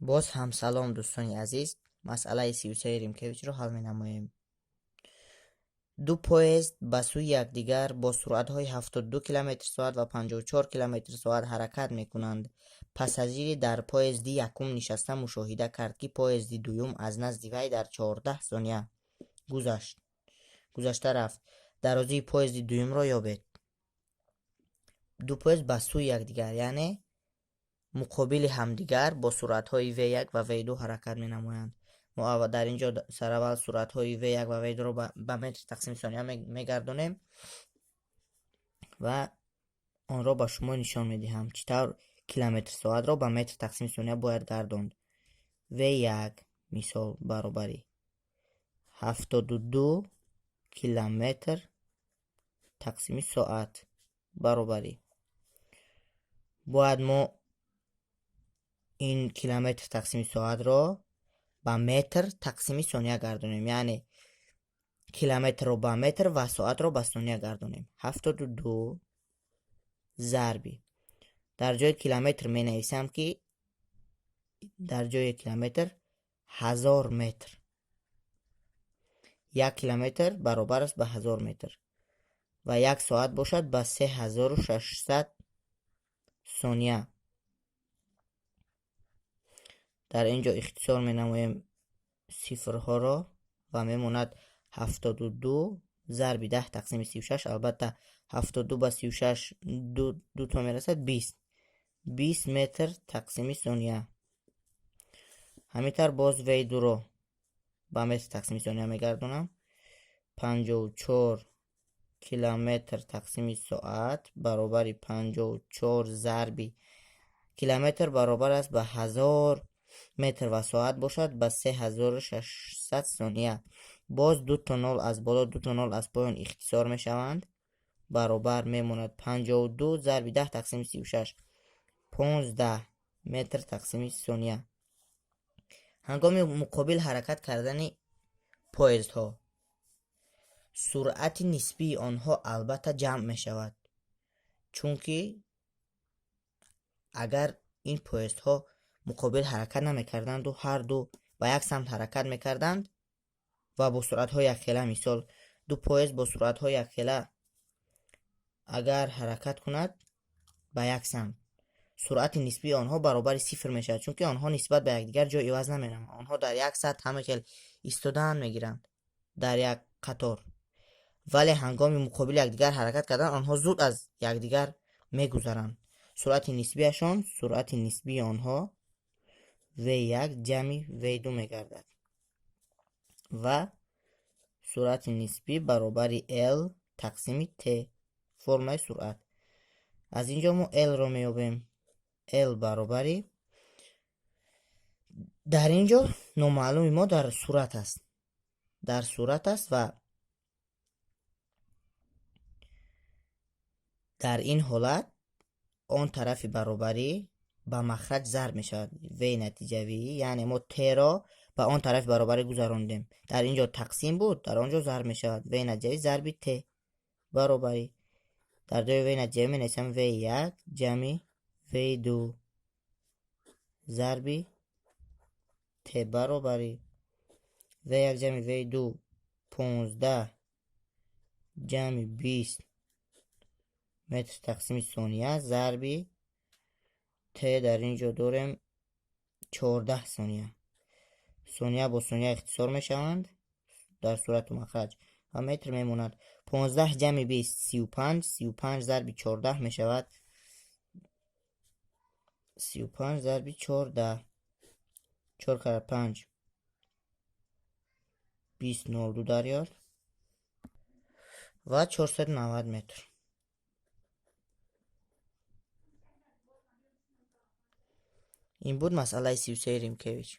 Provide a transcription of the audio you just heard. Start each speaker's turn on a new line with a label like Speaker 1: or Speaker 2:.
Speaker 1: Боз ҳам салом, дӯстони азиз. Масъалаи 33 Римкевичро ҳал менамоем. Ду поезд ба сӯи якдигар бо суръатҳои 72 км/соат ва 54 км/соат ҳаракат мекунанд. Пассажири дар поезди якум нишаста мушоҳида кард, ки поезди дуюм аз назди вай дар 14 сония гузашта рафт. Дарозии поезди дуюмро ёбед. Ду поезд ба сӯи якдигар, яъне муқобили ҳамдигар бо суръатҳои V1 ва V2 ҳаракат менамоянд. Мо дар ин ҷо сараввал суръатҳои V1 ва V2-ро ба метр тақсими сония мегардонем ва онро ба шумо нишон медиҳам, чӣ тавр километр соатро ба метр тақсими сония бояд гардонд. V1 мисол баробари 72 километр тақсими соат баробари. Бояд мо ин километр тақсими соатро ба метр тақсими сония гардонем, яъне километрро ба метр ва соатро ба сония гардонем. 72 зарби, дар ҷои километр менависам, ки дар ҷои километр 1000 метр, як километр баробар аст ба 1000 метр ва як соат бошад ба 3600 сония. Дар ин ҷо ихтисор менамоем сифрҳоро ва мемонад 72 зарби 10 тақсими 36. Албатта, 72 ба 36 ду то мерасад, 20, 20 метр тақсими сония. Ҳамин тавр боз V2-ро ба метр тақсими сония мегардонам. 54 километр тақсими соат баробари 54 зарби километр баробар аст ба 1000 метр ва соат бошад ба 3600 сония. Боз ду то нол аз боло, ду то нол аз поён ихтисор мешаванд, баробар мемонад 52 зарби 10 тақсими 36, 15 метр тақсими сония. Ҳангоми муқобил ҳаракат кардани поездҳо суръати нисбии онҳо албатта ҷамъ мешавад, чунки агар ин поездҳо муқобил ҳаракат намекарданду ҳарду ба як самт ҳаракат мекарданд ва бо суръатҳои якхела, мисол, ду поезд бо суръатҳои якхела агар ҳаракат кунад ба як самт, суръати нисбии онҳо баробари сифр мешавад, чунки онҳо нисбат ба якдигар ҷой иваз наменамоянд. Онҳо дар як сатҳ ҳама хел истодаан мегиранд дар як қатор, вале ҳангоми муқобили якдигар ҳаракат кардан онҳо зуд аз якдигар мегузаранд. Суръати нисбиашон, суръати нисбии онҳо V1 ҷамъи V2 мегардад ва суръати нисбӣ баробари L тақсими T, формулаи суръат. Аз ин ҷо мо L-ро меёбем. L баробари, дар ин ҷо номаълуми мо дар сурат аст, дар сурат аст ва дар ин ҳолат он тарафи баробарӣ ба махраҷ зарб мешавад, V натиҷавӣ, яъне мо T-ро ба он тарафи баробарӣ гузарондем. Дар ин ҷо тақсим буд, дар он ҷо зарб мешавад. V натиҷавӣ зарби T баробарӣ, дар ҷои V натиҷавӣ менависам V1 ҷамъи V2 зарби T баробарӣ V1 ҷамъи V2 15 ҷамъи 20 метр тақсими сония зарби T, дар ин ҷо дорем 14 сония. Сония бо сония ихтисор мешаванд дар сурату махраҷ ва метр мемонад. 15 ҷамъи 20 35, 35 зарби 14 мешавад 35 зарби 14, 4 кара 5 20, 02 дарёр ва 490 метр. Ин буд масъалаи 33 Римкевич.